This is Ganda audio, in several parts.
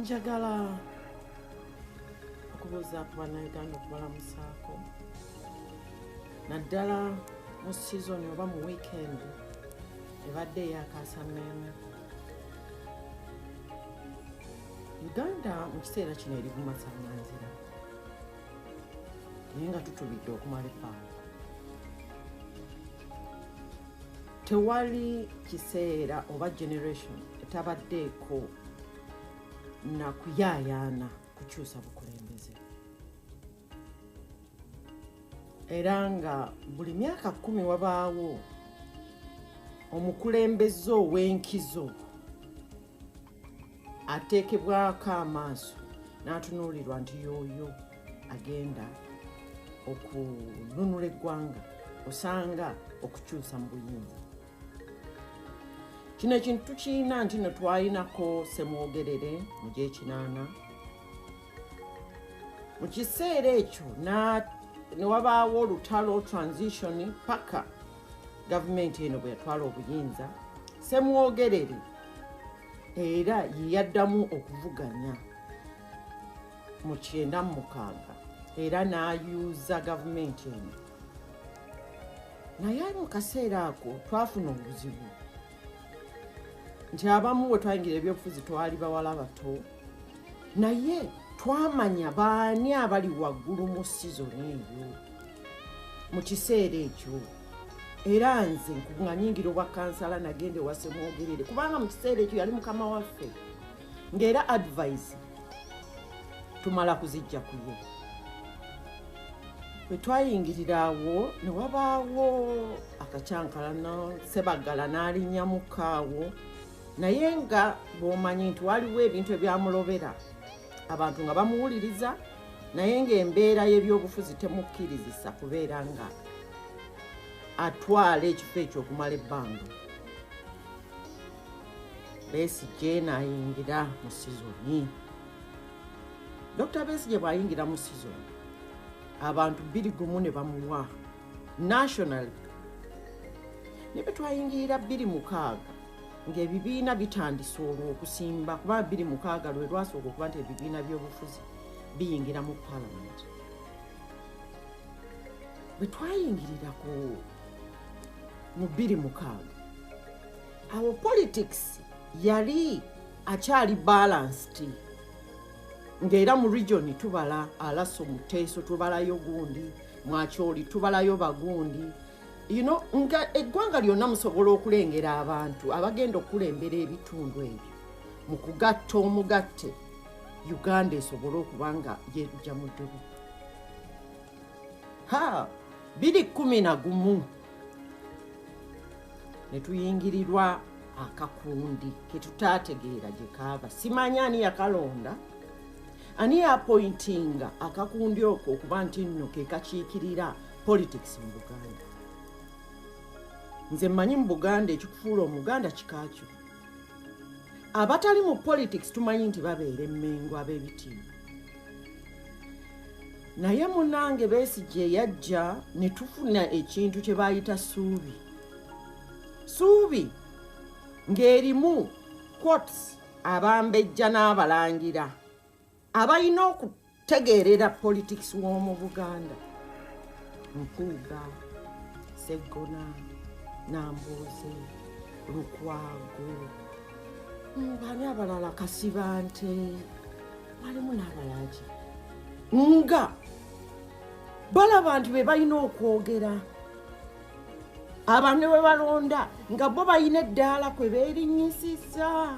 Njagala okubuuza ku Bannayuganda, okubalamusaako naddala mu sizoni oba mu weekend ebadde eyakaasammeeme. Uganda mu kiseera kino eri bumasaŋŋanzira, naye nga tutubidde okumala ebbanga. Tewali kiseera oba generation etabaddeeko na kuyaayaana kukyusa bukulembeze, era nga buli myaka 10 wabaawo omukulembeze ow'enkizo ateekebwako amaaso n'atunuulirwa nti y'oyo agenda okununula eggwanga osanga okukyusa mu buyinza. Kino ekintu tukirina nti no twalinako Semwogerere mu gyekinaana. Mu kiseera ekyo ne wabaawo olutalo, transition, paka gavumenti eno bwe yatwala obuyinza. Semwogerere era yeyaddamu okuvuganya mu 96 era n'ayuuza gavumenti eno. Naye mu kaseera ako twafuna obuzibu nti abamu bwe twayingira ebyobufuzi twali bawala bato, naye twamanya baani abali waggulu mu sizoni eyo mu kiseera ekyo. Era nze nga nyingira obwa kansala nagenda ewa Semwogerere, kubanga mu kiseera ekyo yali mukama waffe, ng'era advice tumala kuzijja ku ye. Bwe twayingirira awo ne wabaawo akacyankalano, Sebagala n'alinnyamuko awo, naye nga bw'omanyi nti waliwo ebintu ebyamulobera, abantu nga bamuwuliriza, naye ng'embeera y'ebyobufuzi temukkirizisa kubeera nga atwala ekifo ekyo okumala ebbanga. Besigye n'ayingira mu sizoni. Dr. Besigye bw'ayingira mu sizoni, abantu 21 ne bamuwa national. Ne bwe twayingirira 2006 ng'ebibiina bitandise olwo okusimba, kuba 2006 lwe lwasooka okuba nti ebibiina by'obufuzi biyingira mu palamenti. Bwe twayingirira ku mu 2006 awo politics yali akyali balanced, ng'era mu region tubala Alaso Muteeso, tubalayo gundi Mwakyoli, tubalayo bagundi, nga eggwanga lyonna musobola okulengera abantu abagenda okukulembera ebitundu ebyo mu kugatta omugatte Uganda esobole okuba nga yejja mu ddubu. Ha 2011 ne tuyingirirwa akakundi ketutaategeera gye kaava. Simanyi ani yakalonda, ani yapointinga akakundi okwo okuba nti nno ke kakiikirira politics mu Buganda. Nze mmanyi mu Buganda ekikufuula Omuganda kikakyo. Abatali mu politics tumanyi nti babeera emmengo ab'ebitiibwa, naye munange Besigye yajja ne tufuna ekintu kye bayita Suubi. Suubi ng'erimu quotes abambejja n'abalangira abalina okutegeerera politics w'omu Buganda, Mpuuga, Seggona, Nambooze, Lukwago, bani abalala, Kasibante, walimu n'abalaki, nga balaba nti be balina okwogera. Abantu ne bwe balonda nga bo balina eddaala kwe beerinnyisizza,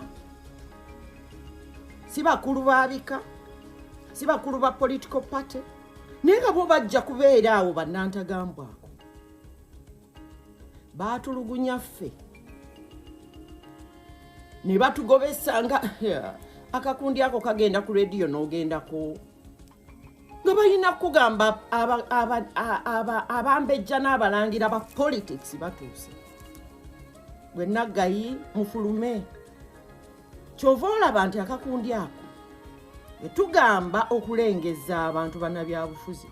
si bakulu ba bika, si bakulu ba political party, naye nga bo bajja kubeera awo bannantagambwako. Baatulugunya ffe ne batugobesa nga akakundi ako kagenda ku rediyo n'ogendako nga balina kugamba abambejja n'abalangira ba politics batuuse gwe naggayi mufulume. Kyova olaba nti akakundi ako etugamba okulengeza abantu bannabyabufuzi,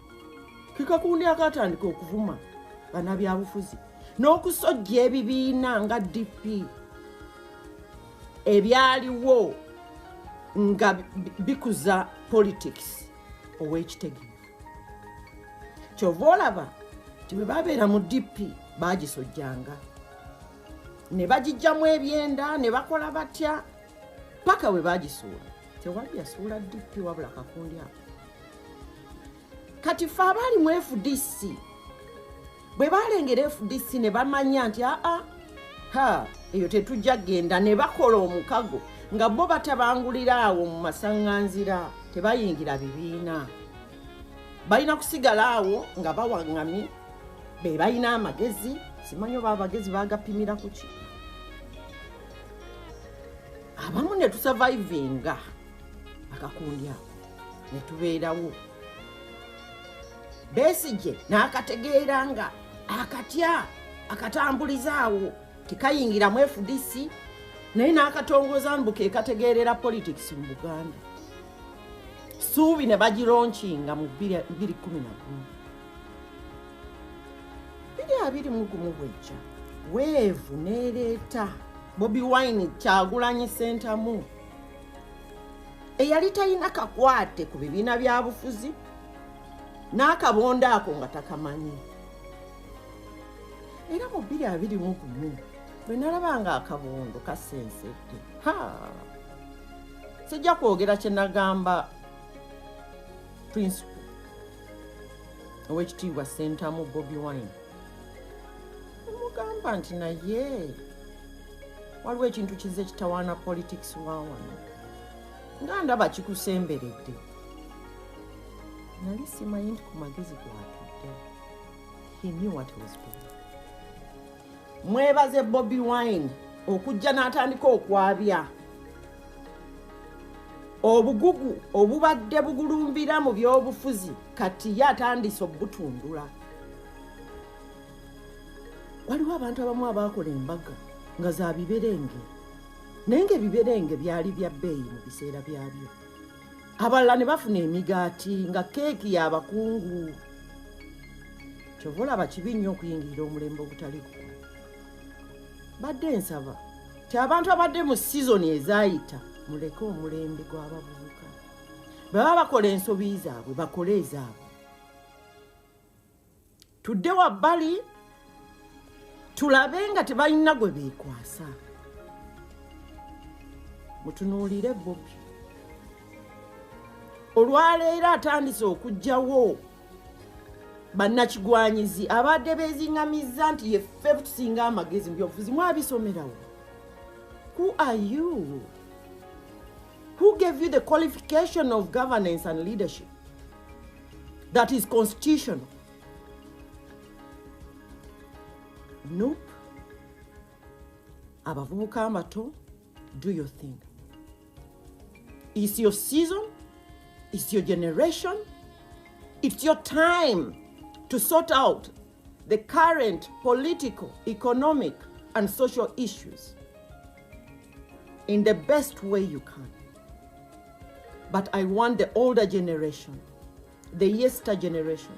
kekakundi akatandika okuvuma bannabyabufuzi n'okusojja ebibiina nga DP ebyaliwo. Nga bikuza politics ow'ekitegeevu. Kyova olaba nti bwe babeera mu DP bagisojjanga ne bagijjamu ebyenda ne bakola batya paka bwe bagisuula. Tewali yasuula DP wabula kakundi ako. Kati fe abaali mu FDC, bwe balengera FDC ne bamanya nti aa ha, eyo tetujja genda, ne bakola omukago nga bo batabangulira awo mu masaŋŋanzira, tebayingira bibiina, balina kusigala awo nga bawaŋŋamye be balina amagezi. Simanyi oba abagezi bagapimira ku ki. Abamu ne tusurvivinga akakundi ako ne tubeerawo. Besigye n'akategeera nga akatya akatambulizaawo tekayingiramu FDC, naye n'akatongoza mbu ke kategeerera politics mu Buganda. Suubi ne bagilaunchinga mu 2011. 2021 bwejja wave n'ereeta Bobi Wine, Kyagulanyi Sentamu, eyali talina kakwate ku bibiina bya bufuzi n'akabondo ako nga takamanyi. Era mu 2021 bwe nalaba nga akabondo kasensedde, ha, sijja kwogera kye nagamba principal ow'ekitiibwa Sentamu Bobi Wine. Emugamba nti naye waliwo ekintu kize kitawaana politics wa wano nga ndaba kikusemberedde. Nali simanyi nti ku magezi gwatudde. He knew what he was doing. Mwebaze Bobi Wine okujja n'atandika okwabya obugugu obubadde bugulumbira mu byobufuzi. Kati ye atandise obutundula. Waliwo abantu abamu abaakola embaga nga za biberenge, naye nga ebiberenge byali bya bbeeyi mu biseera byabyo. Abalala ne bafuna emigaati nga keeki y'abakungu. Kyova olaba kibi nnyo okuyingirira omulembe ogutali gugwo. Badde nsaba ti abantu abadde mu sizoni ezaayita muleke omulembe gw'abavubuka. Bwe baba bakola ensobi zaabwe, bakole ezaabwe, tudde wabbali tulabe nga tebalina gwe beekwasa. Mutunuulire Bobi olwaleero atandise okuggyawo bannakigwanyizi abadde beeziŋŋamizza nti yeffe tusinga amagezi mu byobufuzi. Mwabisomerawo? Who are you? Who gave you the qualification of governance and leadership that is constitutional? Nope. Abavubuka abato, do your thing. It's your season, it's your generation, it's your time to sort out the current political, economic and social issues in the best way you can. But I want the older generation, the yester generation,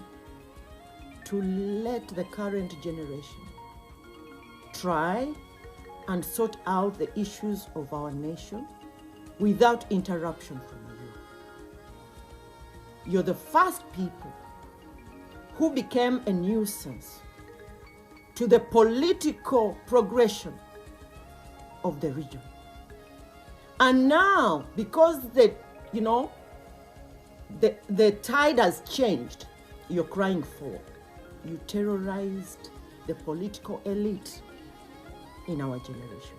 to let the current generation try and sort out the issues of our nation without interruption from you. You're the first people who became a nuisance to the political progression of the region. And now, because the tide has changed, you're crying for. You terrorized the political elite in our generation.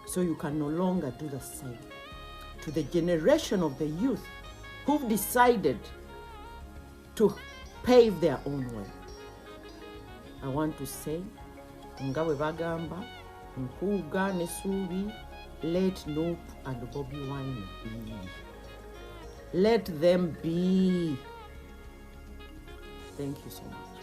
So you can no longer do the same to the generation of the youth who've decided to pave their own way. I want to say, nga bwe bagamba Mpuuga ne Suubi, let NUP and Bobi Wine be. Let them be. Thank you so much.